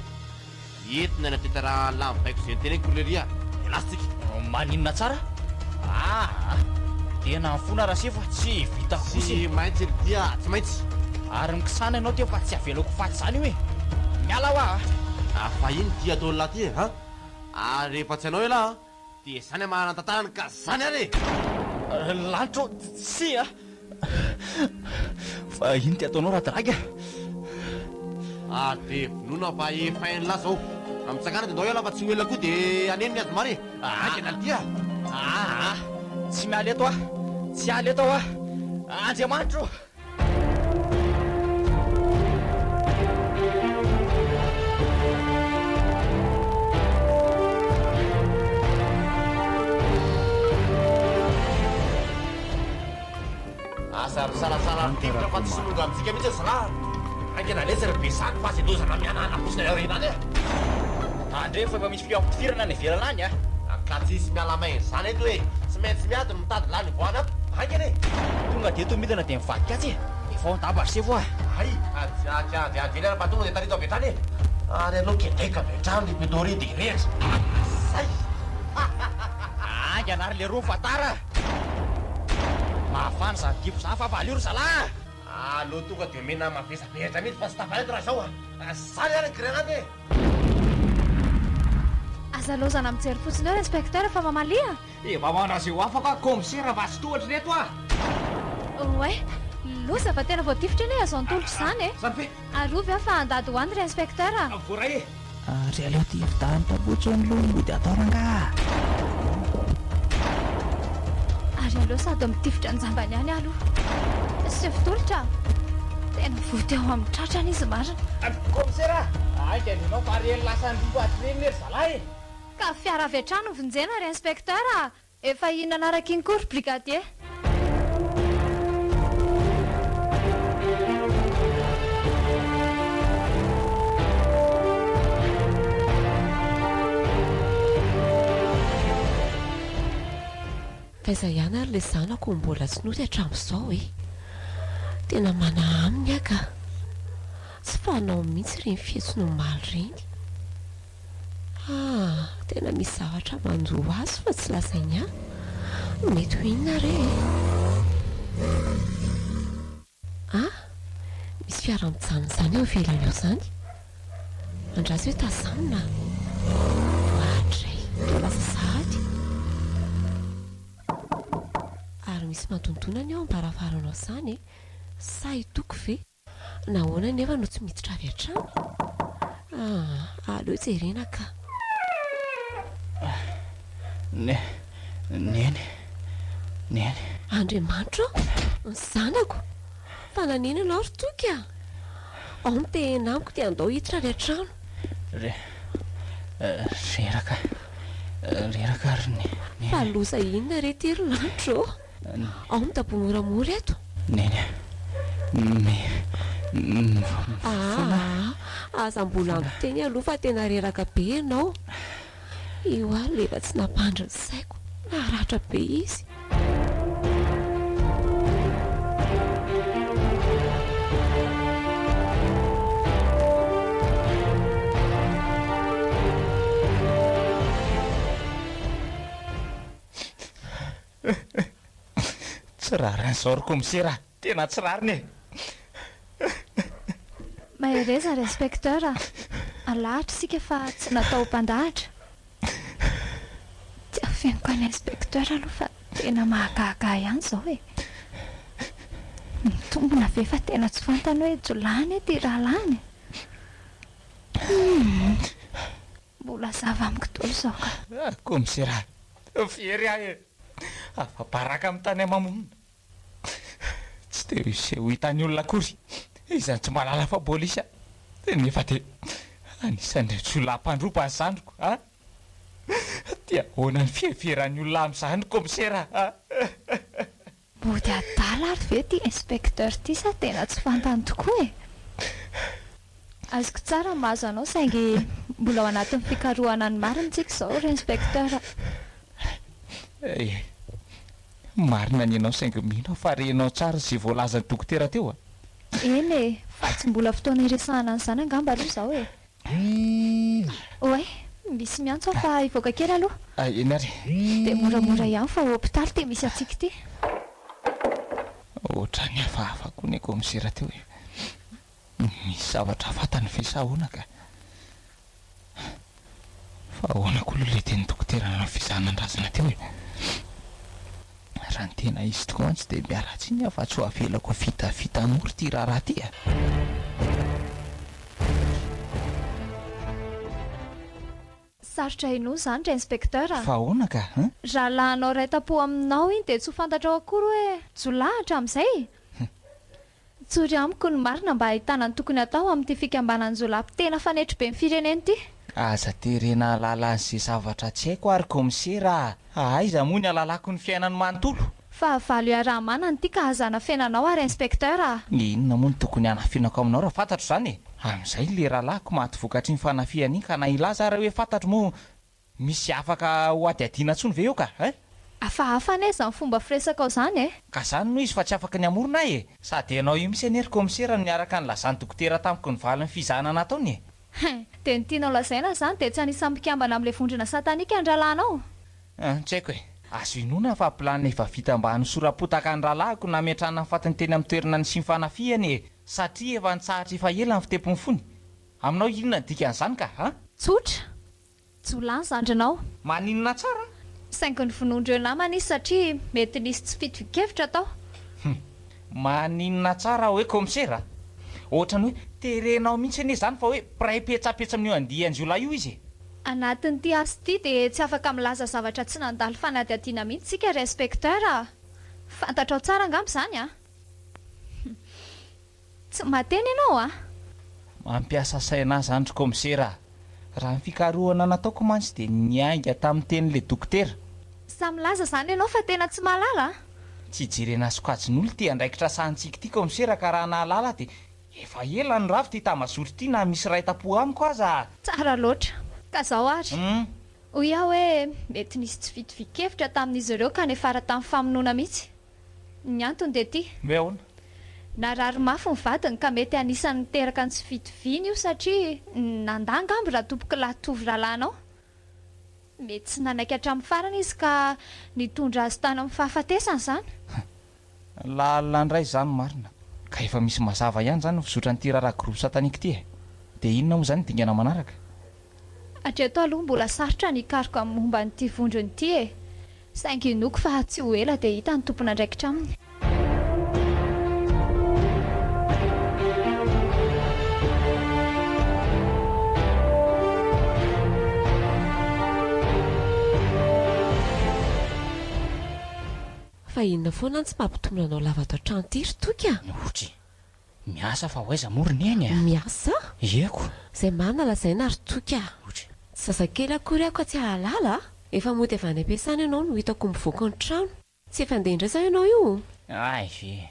entina any an-teterahan'lah mibaiko izay noteneniko ry lery a! Dia lasa tsika! Maninona tsara? Aa! Tena mifona Rasefo a! Tsy vitako kosa e! Tsy maintsy ry ty a! Tsy maintsy! Ary mikisana ianao teo fa tsy avelako ho faty izany io e! Miala hoa a! Fa ino ity ataon'lah ty e? An! Ary rehefa tsy anao elah an! Dia zany amarana ny tantarany ka zany ary e! Lanitra ô, tsia a! Fa ino ty ataonao Radragy a? Ary dia vonoina fa efa hain'lah zao. Mitsangana dia ndao hiala fa tsy ho ela koa dia haneno ny adimara e! Haingana ry ty a! Aa! Tsy miala eto aho! Tsy hiala eto aho a! Andriamanitro ô! Aza misalasala mitifitra fa tsy solonga amintsika mihitsy ry zalahy a! Haingana letsy ry besaky fa ze lozana mihanahana fotsiny any aoriana any a! Tandremo fa efa misy fiampitifirana any ivelany any a! Ka tsisy miala maina izany eto e! Tsy maintsy miady no mitady lany hivoahana ato! Haingana e! Tonga dia eto midina dia mivadika atsy e! Efa ao an-dapa ry sefo a! Hay! Tsy andry andry ela fa tonga dia tarito avy hatrany e! Ary aleo kedaika avy hatrany ry Petoria dia hirehitra! Zay! Haingana ary leroa fa tara a! Mahafana izany dibo izany fa valio ry zalahy a! Aleo tonga dia omena mavesabesatra mihitsy fa tsy tafa eto raha izao a! Zany ary ny grenady e! Aza laozana mijery fotsiny eo ry inspecteur fa mamalia a! Efa mandraseho afaka aho commissaire fa tsy tohatra ireto ah! Oay! Loza fa tena voatifitra anie azon tolotra izany e! Zany ve? Arovy aho fa handady ho any ry inspecteur a! Voaray e! Ary aleo tifidany tabotsony loha mody atao rangaha. Ary aleo sady mitifitra an-jambany ihany aho aloha. Sefo tolotra a! Tena voa teo amin'ny tratrany izy marina. Commissaire a! Haingana ianao fa reny lasan'ny rivotra ireny ry zalahy e! Ka fiara avy hatrany no vonjena ry inspecteur a! Efa iny nanaraka iny koa ry brigadier. Taiza ihany ary ilay zanako no mbola tsy nody hatramin'izao e? Tena manahy aminy aho ka! Tsy fanao mihitsy ireny fihetsiny omaly ireny. Ah, tena misy zavatra manjo azy fa tsy lazainy ahy. Mety ho inona re e? Ah, misy fiara mijanona izany eo ivelany eo izany. Andraso hoe tazanina. Oadray, toa lasa sahady. Ary misy mandondona anie eo am-baravaranao izany e. Sa i Toky ve? Nahoana anefa no tsy miditra avy hatrany? Ah, aleo jerena ka. Ne, neny, neny. Andriamanitra ô, ny zanako! Fa nanina ianao ry Toky a? Ao mitehena amiko dia andao hiditra any an-trano. Re, reraka, reraka ry neny. Fa loza inona re ity ry lanitra ô? Ao midaboha moramora eto. Neny a! Mi. Mifona. Aa! Aza mbola miteny aloha fa tena reraka be ianao. Io alina efa tsy nampandry ny saiko. Naratra be izy. Tsy rariny izao ry kaomisera a! Tena tsy rariny e! Mahereza ry inspecteur a! Alahatra isika fa tsy natao ho mpandahatra. Tsy afeniko an'i inspecteur aloha fa tena mahagaga ahy ihany izao e! Mitombina ve fa tena tsy fantany hoe jiolahy anie ity rahalahiny e? Humm! Mbola zava amiko dolo izao ka. Ah kaomisera a! Very aho e! Afa-baraka amin'ny tany ama-monina. Tsy te hiseho hitan'ny olona akory izany tsy mahalala fa polisy aho. Nefa dia anisan'ireo jiolahy mpandroba ny zandriko a! Dia ahoana ny fiheveran'ny olona amin'izany kaomisera a! Mody adala ary ve ity inspecteur ity sa tena tsy fantany tokoa e? Azoko tsara ny mahazo anao saingy mbola ao anatin'ny fikarohana ny marina tsika izao ry inspecteur a! Eh, marina ny anao saingy mino aho fa renao tsara izay voalazan'ny dokotera teo a! Eny e, fa tsy mbola fotoana hiresahana an'izany angamba aloha izao e! Oay, misy miantso aho fa hivoaka kely aloha. Eny ary. Dia moramora ihany fa hopitaly ity misy antsika ity. Ohatran'ny hafahafa koa ny kaomisera teo e. Misy zavatra fantany ve sa ahoana ka? Fa ahoana koa aloha ilay tenin'ny dokotera nanao fizahana ny razana teo e? Raha ny tena izy tokoa mantsy dia miala tsiny aho fa tsy ho avelako ho vitavita mora ity raharaha ity a! Sarotra hinoana izany ry inspecteur a! Fa ahoana ka hein? Rahalahinao iray tampo aminao iny dia tsy ho fantatrao akory hoe jiolahy hatramin'izay? Tsory amiko ny marina mba hahitana ny tokony hatao amin'ity fikambanan-jiolahy tena fanetry be ny firenena ity. Aza terena hahalala an'izay zavatra tsy haiko ary kaomisera a! Aiza moa ny hahalalako ny fiainany manontolo? Fahavalo iaraha-manana ity ka aza anafenanao ary Inspecteur a! Inona moa no tokony hanafenako aminao raha fantatro izany e? Amin'izay ilay rahalahiko maty vokatr'iny fanafihana iny ka na hilaza ary aho hoe fantatro moa misy afaka ho hadihadiana intsony ve eo ka eh? Hafahafa anie izany fomba firesakao izany e! Ka izany no izy fa tsy afaka ny hamorona ahy e! Sady ianao io mihitsy anie ry kaomisera no niaraka nilazan'ny dokotera tamiko ny valin'ny fizahana nataony e! Hein! Dia ny tianao lazaina izany dia tsy anisan'ny mpikambana amin'ilay vondrona satanika ny rahalahinao? Hein, tsy haiko e! Azo inoana fa planina efa vita mba hanosoram-potaka ny rahalahiko nametrahana ny fatiny teny amin'ny toerana nisian'ny fanafihana e! Satria efa nitsahatra efa ela ny fitempon'ny fony. Aminao inona ny dikan'izany ka? An? Tsotra! Jiolahy ny zandrinao. Maninona tsara? Saingy novonoin'ireo namany izy satria mety nisy tsy fitovian-kevitra tao. Hum. Maninona tsara hoe kaomisera? Ohatran'ny hoe terenao mihitsy anie izany fa hoe mpiray petsapetsa amin'io andian-jiolahy io izy e! Anatin'ity asa ity dia tsy afaka milaza zavatra tsy nandalo fanadihadiana mihitsy isika ry inspecteur a! Fantatrao tsara angamba izany a! Tsy mahateny ianao a! Mampiasa saina ahy izany ry kaomisera a! Raha ny fikarohana nataoko mantsy dia niainga tamin'ny tenin'ilay dokotera. Sahy milaza izany ianao fa tena tsy mahalala a! Tsy jerena sokajin'olona ity andraikitra sahantsika ity kaomisera ka raha nahalala aho dia efa ela no ravo ity tambazotra ity na misy iray tampo amiko aza a! Tsara loatra. Ka zao ary. Hoy aho hoe mety nisy tsy fitovian-kevitra tamin'izy ireo ka niafara tamin'ny famonoana mihitsy. Ny antony dia ity. Hoe ahoana? Narary mafy ny vadiny ka mety anisan'ny niteraka ny tsy fitoviana io satria nandà angamba Ratompokolahy Tovo rahalahinao. Mety tsy nanaiky hatramin'ny farany izy ka nitondra azy tany amin'ny fahafatesana izany. Lalina indray izany marina. Ka efa misy mazava ihany izany ny fizotran'ity raharaha groupe satanique ity e! Dia inona moa izany ny dingana manaraka? Hatreto aloha mbola sarotra ny hikaroka ny momba an'ity vondrona ity e! Saingy inoako fa tsy ho ela dia hita ny tompon'andraikitra aminy. Fa inona foana no tsy mampitomona anao lava ato an-trano ity ry Toky a? Otry. Miasa fa ho aiza moa ry Neny a? Miasa? Ieko. Izay marina lazaina ry Toky a! Otry. Tsy zazakely akory aho ka tsy hahalala a! Efa mody avy any am-piasana ianao no hitako mivoaka ny trano. Tsy efa handeha indray izany ianao io? Hay ve!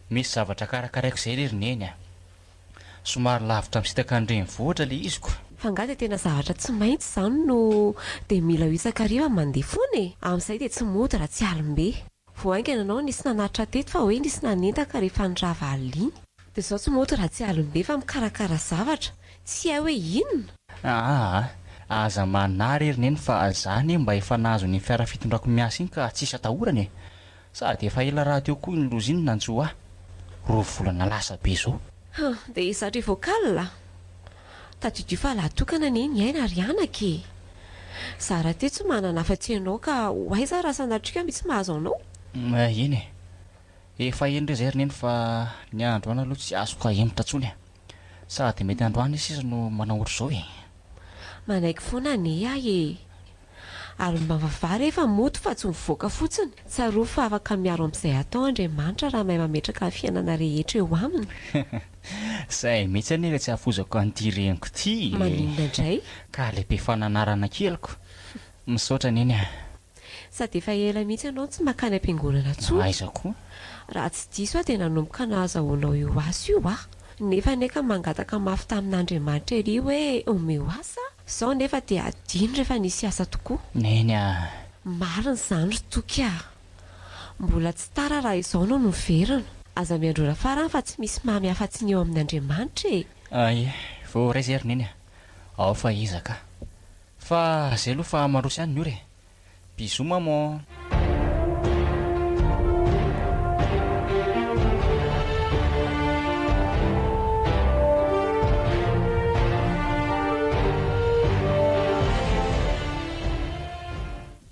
Misy zavatra karakaraiko izay re ry Neny a! Somary lavitra misintaka ny renivohitra ilay izy ko! Fa angaha dia tena zavatra tsy maintsy izany no dia mila ho isan-kariva mandeha foana e! Amin'izay dia tsy mody raha tsy alim-be. Vao haingana ianao nisy nanatitra teto fa hoe nisy nanendaka rehefa nirava alina iny. Dia izao tsy mody raha tsy alim-be fa mikarakara zavatra, tsy hay hoe inona? Aa! Aza manary ry neny fa za anie mba efa nahazo an'iny fiara fitondrako miasa iny ka tsisy atahorana e! Sady efa ela rahateo koa iny loza iny nanjo ahy, roa volana lasa be zao. Hum, dia zatra vocal a! Tadidio fa lahy tokana anie ny aina ry anaka e! Za rahateo tsy manana afa-tsy ianao ka ho aiza raha sanatria ka misy mahazo anao? Eny e! Efa eny re izay ry neny fa ny androany aloha tsy azoko ahemotra intsony e! Sady mety androany sisa no manao ohatr'izao e! Manaiky foana anie aho e! Ary mba mivavaha rehefa mody fa tsy mivoaka fotsiny. Tsarovy fa afaka miaro amin'izay atao Andriamanitra raha mahay mametraka ny fiainana rehetra eo aminy. Zay mihitsy anie ilay tsy hafozako an'ity reniko ity e! Maninona indray? Ka ilay be fananarana keliko. Misaotra neny a! Sady efa ela mihitsy ianao no tsy mankany am-piangonana intsony. Aiza koa? Raha tsy diso aho dia nanomboka nahazahoanao io asa io aho. Nefa anie ka mangataka mafy tamin'Andriamanitra ery hoe omeo asa aho. Izao nefa dia adino rehefa nisy asa tokoa. Neny a! Marina izany ry Toky a! Mbola tsy tara raha izao no miverina. Aza miandry ora farany fa tsy misy mamy afa-tsy ny eo amin'Andriamanitra e! Ay, voaray izay ry Neny a! Ao fa ezaka. Fa zay aloha fa mandroso ihany ny ora e! Bisous maman!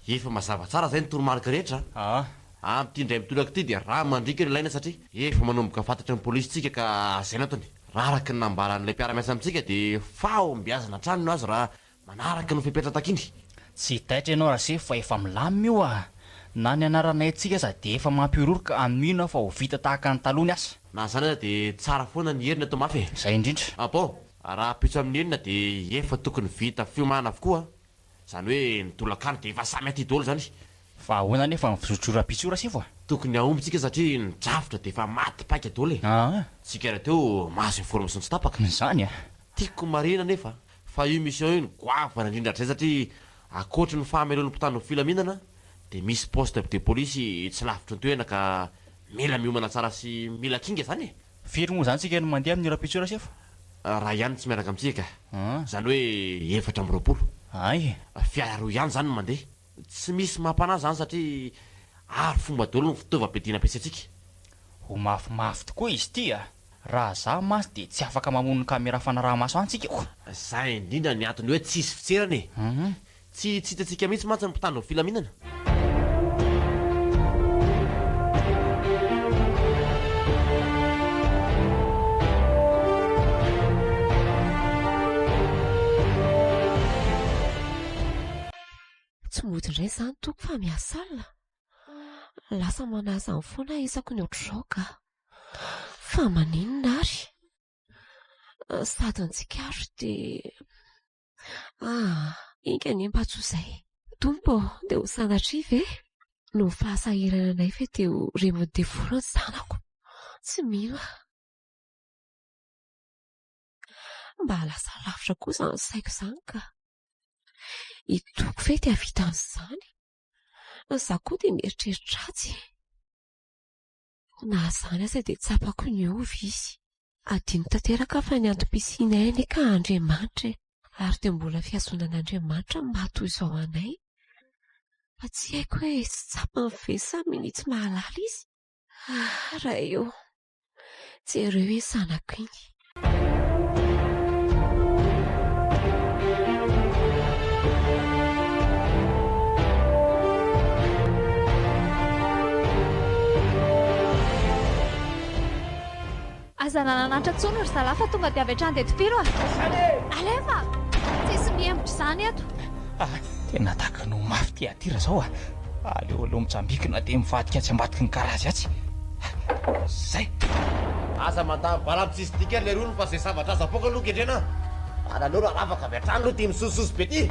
Efa mazava tsara zay ny toromarika rehetra a! Amin'ity indray mitoraka ity dia rà mandriaka no ilaina satria efa manomboka fantatry ny polisy tsika ka zay no antony. Raha araka ny nambaran'ilay mpiara-miasa amintsika dia fahombiazana hatrany no azo raha Manaraka ny fepetra takiany. Tsy taitra ianao Rasefo fa efa milamina io a! Na ny anaranay antsika aza dia efa mampihorohoro ka mino aho fa ho vita tahaka ny taloha ny asa. Na izany aza dia tsara foana ny heriny atao mafy e! Izay indrindra. Ah bon! Rahampitso amin'ny enina dia efa tokony vita fiomana avokoa a! Izany hoe ny tolakandro dia efa samy aty daholo izany. Fa ahoana anefa ny fizotro rahampitso io Rasefo a? Tokony hahomby tsika satria ny drafitra dia efa maty paika daholo e. Aa. Tsika rahateo mahazo information tsy tapaka. Izany a! Tiako marihina anefa fa io mission io no goavana indrindra hatrizay satria ankoatry ny fahamelohan'ny mpitandro ny filaminana dia misy poste de police tsy lavitry ny toerana ka mila miomana tsara sy mila kinga izany e! Firy moa izany tsika no mandeha amin'io rahampitso io Rasefo? Ray ihany tsy miaraka amintsika ka! Izany hoe 24. Hay e! Fiara roa ihany izany no mandeha. Tsy misy mampanahy izany satria ary fomba daholo ny fitaovam-piadiana ampiasaintsika. Ho mafimafy tokoa izy ity a! Raha za mantsy dia tsy afaka mamono ny camera fanaraha-maso any tsika ko! Zay indrindra ny antony hoe tsisy fitserana e! Tsy tsy hitantsika mihitsy mantsy ny mpitandro ny filaminana. Tsy mody indray izany Toky fa miasa alina. Lasa manahy izany foana aho isaky ny ohatr'izao ka. Fa maninona ary? Sady ny tsikaritra dia... Ah, enga anie mba tsy ho izay. Tompo ô, dia ho sanatria ve? Noho ny fahasahirananay ve dia ho rembin'ny devoly ny zanako? Tsy mino aho. Mba lasa lavitra koa izany saiko izany ka. I Toky ve dia hahavita an'izany? Izaho koa dia mieritreritra ratsy e. Na izany aza dia tsapako niova izy. Adino tanteraka fa ny antom-pisianay anie ka Andriamanitra e. Ary dia mbola fihazonan'Andriamanitra no maha toy izao anay. Fa tsy haiko hoe tsy tsapany ve sa minia tsy mahalala izy? Ah, Ray ô! Jereo iny zanako iny. Aza nananatra intsony ry zalahy fa tonga dia avy hatrany dia topiro a! Alefa! Tsisy mihemotra izany eto. Ah, tena tahaka ny ho mafy ity adira zao a! Aleo aloha mitsambikina dia mivadika atsy ambadiky ny garazy atsy. Zay! Aza mandany bala am tsisy dikany lerony fa zay zavatra azo apoaka aloha kendrena a! Ary aleo raha ravaka avy hatrany aloha ty misososo be ty!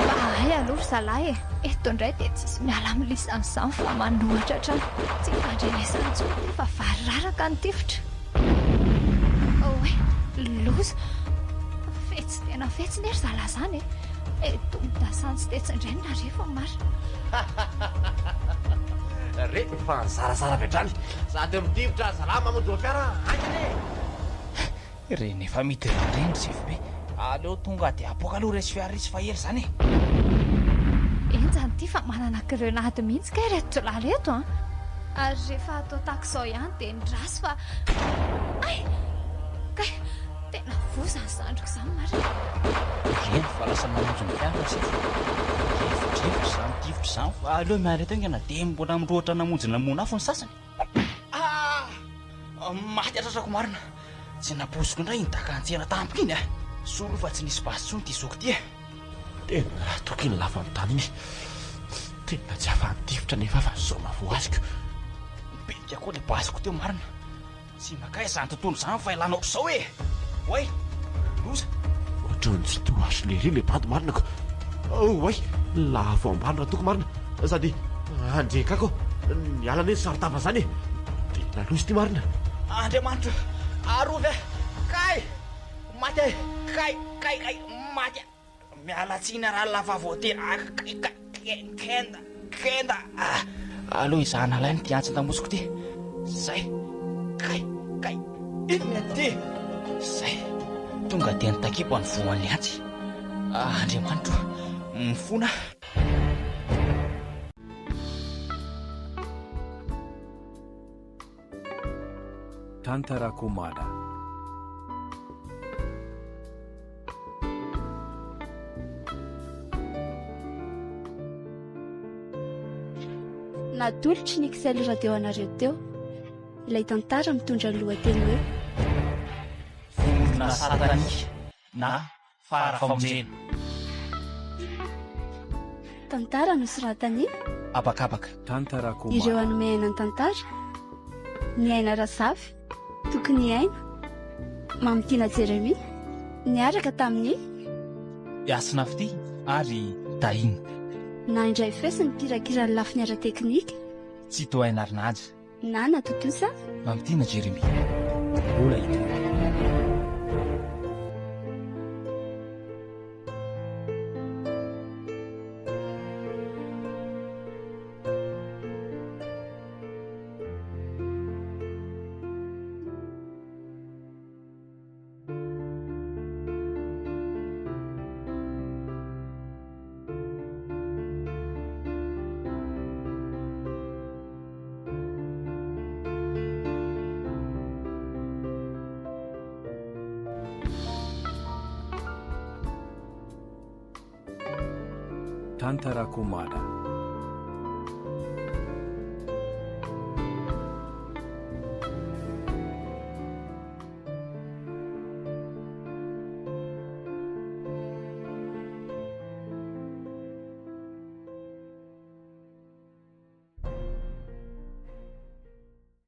Mba hay aloha ry zalahy e! Eto indray dia tsisy miala amin'ny lisany izany fa manohatra hatrany. Tsy ifandrenesana intsony ity fa vary raraka ny tifitra. Oay! Loza! Fetsy tena fetsy ne ry zalahy izany e! Eh, tonga-dasantsy tetsy indray ny nareo marina. Re fa nizarazara avy hatrany. Sady mitifitra zalahy mamonjy fiara haingana e! Ireny efa midina ireny ry sefo be. Aleo tonga dia apoaka aloha resy fiara izy fa ela izany e! Henjana ity fa manana grenade mihitsy kay ireto jiolahy ireto an! Ary rehefa atao tahaka izao ihany dia ny fa hay! Kay! Tena voa izany zandriko izany marina. Ireny fa lasa mamonjy ny fiara ry sefo. Revodrevotra izany tifitra izany fa aleo miala eto haingana dia mbola mirohotra namonjy namono afo ny sasany. Ah! Maty hatratrako marina. Tsy nampoiziko indray iny daka an-tsena tampoka iny a! Soa aloha fa tsy nisy basy intsony ity zoky ity e! Tena natoky iny lavan'ny tany iny. Tena tsy afa-nitifitra nefa fa zoma voazoko. Nibetika koa ilay basiko teo marina. Tsy makaiza izany tontolo izany fa ialana ohatr'izao e! Oay! Loza! Ohatran'ny tsy toa azy lery ilay bandy marina ko! Oay! Lavo ambany ratoko marina! Sady andrekako niala anie ny saron-tava izany e! Tena loza ity marina! Andriamanitro! Arovy aho! Kay! Maty aho e! Kay! Kay! Kay! Maty aho! Miala tsiny rallah fa voatery ah kenda kenda ah. Aleo izahana alaina ity antsin-damosiko ity. Zay. Kay kay inona ity? Zay. Tonga dia nitakipo ny voan'ny antsy. Ah, Andriamanitro, mifona aho. Tantara Komada. Natolotry ny XL Radio anareo teo ilay tantara mitondra ny lohateny hoe. Vondrona satanika na fara famonjena. Tantara nosoratan'i. Habakabaka. Tantara Ireo Komada. hanome aina ny tantara, Ny Aina Razafy, Tokony Hiaina, Mamitiana Jeremia, niaraka tamin'i. Hasina Fitia ary Tahina. Nandray feo sy nikirakira ny lafiny ara-teknika. Tsitohaina Arinaja. Na natontosa. Mamitiana Jeremia. Mbola hitohy. Tantara Komada.